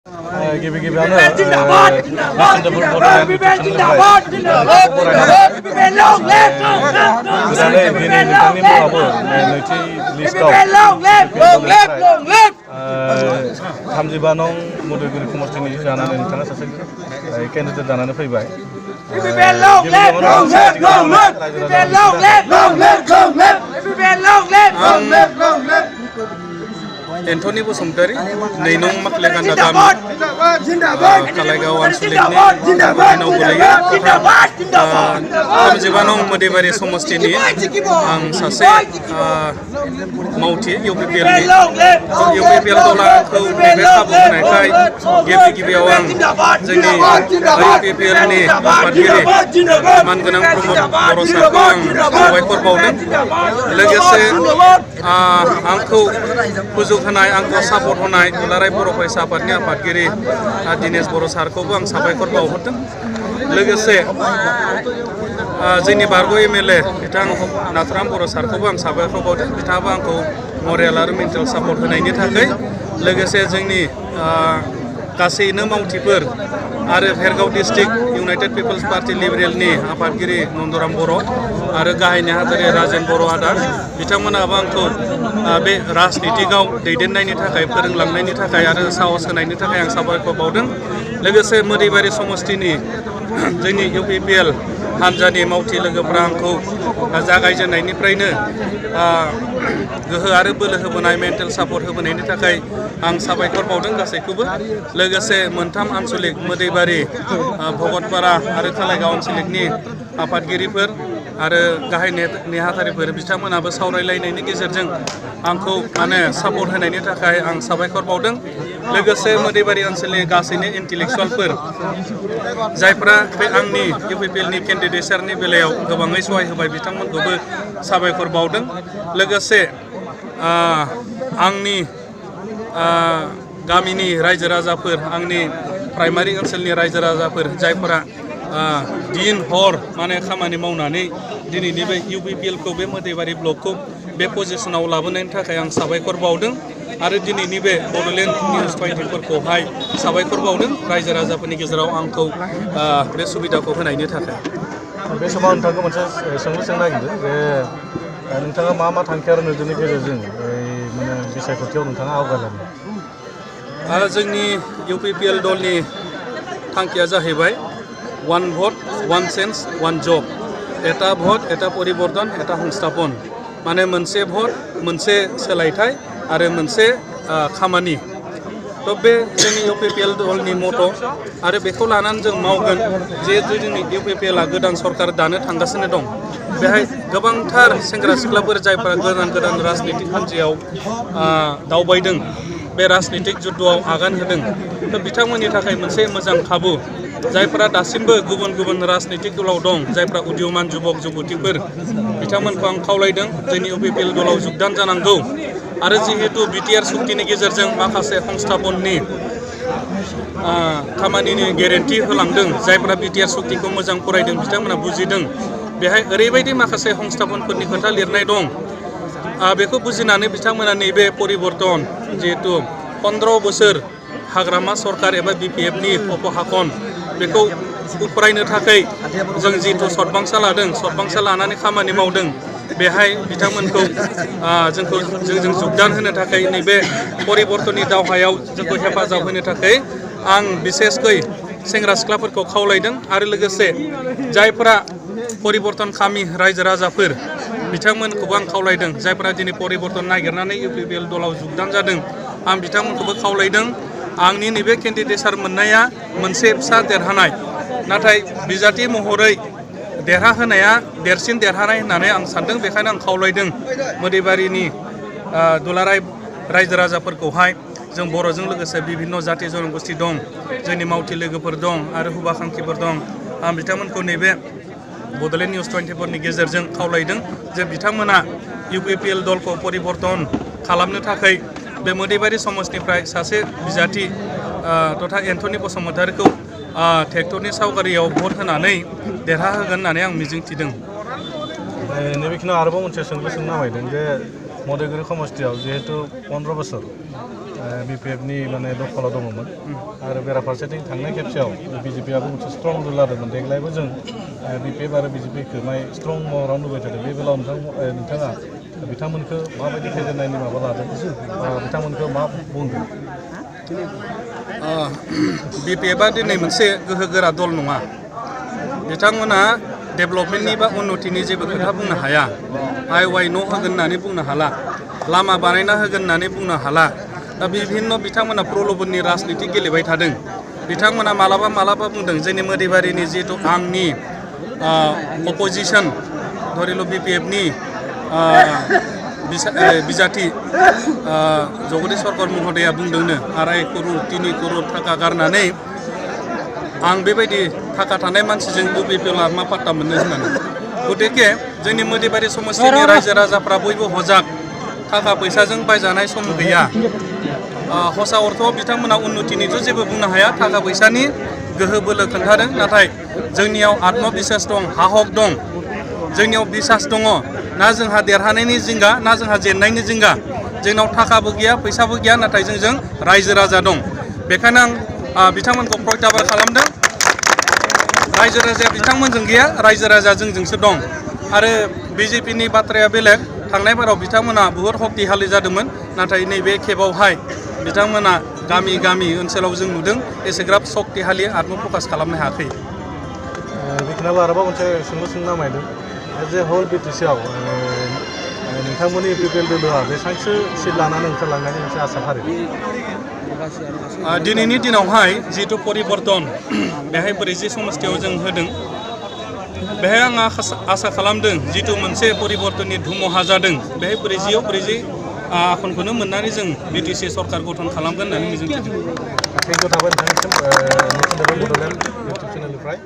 गिबियावनो थामजिबा नं मदुगिरि समष्टिनि जानानै नोंथाङा सासे केन्डिडेट जानानै फैबाय। एन्टनी बसुमतारी नैनं माखलेगान्दा गामि कालाइगाव आनसलिकनि अधीनाव गोलैयो। थामजिबा नं मोदैबारि समष्टिनि आं सासे मावथि इउपिपिएलनि इउपिपिएल दला आंखौ नैबे खाबु होनायखाय गिबियाव आं जोंनि इउपिपिएलनि आफादगिरि मानगोनां प्रमद बर' सारखौ आं साबायखर बावदों। लोगोसे आंखौ सुजुग होनाय आंखौ सापर्ट होनाय दुलाराय बर' फरायसा आफादनि आफादगिरि दिनेश बर' सारखौबो आं साबायखर बावहरदों। लोगोसे जोंनि बारग' एमएलए बिथां नाथुराम बर' सारखौबो आं साबायखर बावदों। बिथाङाबो आंखौ मरेल आरो मेन्टेल सापर्ट होनायनि थाखाय। लोगोसे जोंनि गासैनो मावथिफोर आरो Bhergaon district united people's party लिबारेलनि आफादगिरि नन्दराम बर' आरो गाहाय नेहाथारि राजेन बर' आदा बिथांमोनाबो आंखौ बे राजनितिकआव दैदेननायनि थाखाय फोरोंलांनायनि थाखाय आरो साहस होनायनि थाखाय आं साबायखर बावदों। लोगोसे मोदैबारि समष्टिनि जोंनि इउपिपिएल हान्जानि मावथि लोगोफ्रा आंखौ जागायजेननायनिफ्रायनो गोहो आरो बोलो होबोनाय मेन्टेल सापर्ट होबोनायनि थाखाय आं साबायखर बावदों गासैखौबो। लोगोसे मोनथाम आनसलिक मोदैबारि भगतपारा आरो कालाइगाव आनसलिकनि आफादगिरिफोर आरो गाहाय नेहाथारिफोर बिथांमोनाबो सावरायलायनायनि गेजेरजों आंखौ सापर्ट होनायनि थाखाय आं साबायखर बावदों। लोगोसे मोदैबारि ओनसोलनि गासैनो इन्टेलेक्सुवेलफोर जायफ्रा बे आंनि इउपिपिएलनि केन्डिडेटसारनि बेलायाव गोबाङै सहाय होबाय बिथांमोनखौबो साबायखर बावदों। लोगोसे आंनि गामिनि रायजो राजाफोर आंनि प्राइमारि ओनसोलनि रायजो राजाफोर जायफोरा दिन हर खामानि मावनानै दिनैनि बे इउपिपिएलखौ बे मोदैबारि ब्लकखौ बे पजिशनाव लाबोनायनि थाखाय आं साबायखर बावदों। आरो दिनैनि बे बड'लेण्ड निउस 24फोरखौहाय साबायखर बावदों रायजो राजाफोरनि गेजेराव आंखौ बे सुबिदाखौ होनायनि थाखाय। बे समाव नोंथांखौ मोनसे सोंलु सोंनो नागिरदों जे नोंथाङा मा थांखि आरो नोजोरनि गेजेरजों बिसायख'थियाव नोंथाङा आवगायलाङो? जोंनि इउपिपिएल दलनि थांखिया जाहैबाय वान भट वान सेन्स वान जब, एटा भट एटा परिबर्तन एटा संस्थापन, मोनसे भट मोनसे सोलायथाय आरो मोनसे खामानि। तो बे जोंनि इउपिपिएल दलनि मट' आरो बेखौ लानानै जों मावगोन। जिहेतु जोंनि इउपिपिएलआ गोदान सरकार दानो थांगासिनो दं, बेहाय गोबांथार सेंग्रा सिख्लाफोर जायफोरा गोदान राजनितिक हान्जायाव दावबायदों, बे राजनितिक जुद्धआव आगान होदों। तो बिथांमोननि थाखाय मोनसे मोजां खाबु। जायफोरा दासिमबो गुबुन राजनितिक दलाव दं, जायफ्रा उदीयमान जुबक जुबतिफोर बिथांमोनखौ आं खावलायदों जोंनि इउपिपिएल दलाव जुगदान जानांगौ। आरो जिहेतु बिटिआर सुक्तिनि गेजेरजों माखासे संस्थापननि खामानिनि गेरेन्टि होलांदों, जायफ्रा बिटिआर सुक्तिखौ मोजां फरायदों बिथांमोना बुजिदों। बेहाय ओरैबायदि माखासे संस्थापनफोरनि खोथा लिरनाय दं, बेखौ बुजिनानै बिथांमोना नैबे परिबर्तन जिहेतु 15 बोसोर हाग्रामा सरकार एबा बिपिएफनि अपहाकन बेखौ फरायनो थाखाय जों जिहेतु सतबांसा लादों, सतबांसा लानानै खामानि मावदों। बेहाय बिथांमोनखौ जोंजों जुगदान होनो थाखाय नैबे परिबर्तननि दावहायाव जोंखौ हेफाजाब होनो थाखाय आं बिसेसकै सेंग्रा सिख्लाफोरखौ खावलायदों। आरो लोगोसे जायफोरा परिबर्तन खामि रायजो राजाफोर बिथांमोनखौबो आं खावलायदों, जायफोरा दिनै परिबर्तन नागिरनानै इउपिपिएल दलाव जुगदान जादों, आं बिथांमोनखौबो खावलायदों। आंनि नैबे केन्डिडेटसार मोननाया मोनसे फिसा देरहानाय, नाथाय बिजाथि महरै देरहाहोनाया देरसिन देरहानाय होननानै आं सानदों। बेखायनो आं खावलायदों मोदैबारिनि दुलाराय रायजो राजाफोरखौहाय, जों बर'जों लोगोसे बिभिन्न जाति जनगोष्ठी दं, जोंनि मावथि लोगोफोर दं आरो हुबाखांखिफोर दं। आं बिथांमोनखौ नैबे बड'लेण्ड निउस 24फोरनि गेजेरजों खावलायदों जे बिथांमोना इउपिपिएल दलखौ परिबर्तन खालामनो थाखाय बे मोदैबारि समष्टिनिफ्राय सासे बिजाथि तथा एन्टनी बसुमतारीखौ ट्रेक्टरनि सावगारियाव भट होनानै देरहाहोगोन होननानै आं मिजिंथिदों। नैबेखिनियाव आरोबाव मोनसे सोंलु सोंनो नागिरदों जे मोदैबारि समष्टियाव जिहेतु 15 बोसोर BPF-नि माने दखलाव दङमोन आरो बेराफारसेथिं थांनाय खेबसेयाव BJP-आबो मोनसे स्ट्रं रुल लादोंमोन देग्लायबो जों BPF आरो BJP-खौ स्ट्रं महराव नुबाय थादों बे बेलायाव नोंथाङा बिथांमोनखौ माबायदि फेजेननायनि माबा लादों बिथांमोनखौ मा बुंदों BPF-आ दिनै मोनसे गोहोगोरा दल नङा बिथांमोना डेभेलपमेन्टनि बा उन्नतिनि जेबो खोथा बुंनो हाया IY न' होगोन होननानै बुंनो हाला लामा बानायना होगोन होननानै बुंनो हाला दा बिभिन्न बिथांमोना प्रलबननि राजनिति गेलेबाय थादों बिथांमोना मालाबा बुंदों जोंनि मोदैबारिनि जिहेतु आंनि अपोजिसन धरिल' BPF-नि बिजाथि जगदीश सरकार महोदया बुंदोंनो 2.5 करोड़ 3 करोड़ थाखा गारनानै आं बेबायदि थाखा थानाय मानसिजों BPF मा पात्ता मोननो होननानै गतिके जोंनि मोदैबारि समस्तिनि रायजो राजाफ्रा बयबो हजाग थाखा फैसाजों बायजानाय सम गैया हसा अर्थआव बिथांमोना उन्नतिनिथ' जेबो बुंनो हाया थाखा फैसानि गोहो बोलो खोन्थादों नाथाय जोंनियाव आत्मबिश्वास दं हाहक दं जोंनियाव बिसास दङ ना जोंहा देरहानायनि जिंगा ना जोंहा जेननायनि जिंगा जोंनाव थाखाबो गैया फैसाबो गैया नाथाय जोंजों रायजो राजा दं बेखायनो आं बिथांमोनखौ प्रत्याबार खालामदों रायजो राजाया बिथांमोनजों गैया रायजो राजा जोंजोंसो दं आरो BJP-नि बाथ्राया बेलेग थांनाय बाराव बिथांमोना बुहुत शक्तिशालि जादोंमोन नाथाय नैबे खेबावहाय बिथांमोना गामि ओनसोलाव जों नुदों एसेग्राब शक्तिशालि आत्मप्रकाश खालामनो हायाखै बेखिनियाव आरोबाव मोनसे सोंलु सोंनो नामायदों जे हल BTC-आव नोंथांमोननि PPL दोलोआ बेसेबांसो सिट लानानै ओंखारलांनायनि मोनसे आसा फारि दिनैनि दिनावहाय जिहेतु परिबर्तन बेहाय 40 समस्तियाव जों होदों बेहाय आं आसा खालामदों जितु मोनसे परिबर्तननि धुमहा जादों बेहाय 40 आखनखौनो मोननानै जों BTC सरकार गठन खालामगोन होननानै मिजिंथिदों थेंकिउ थाबाय नोंथांनिसिम बड'लेण्ड इउटुब चेनेलनिफ्राय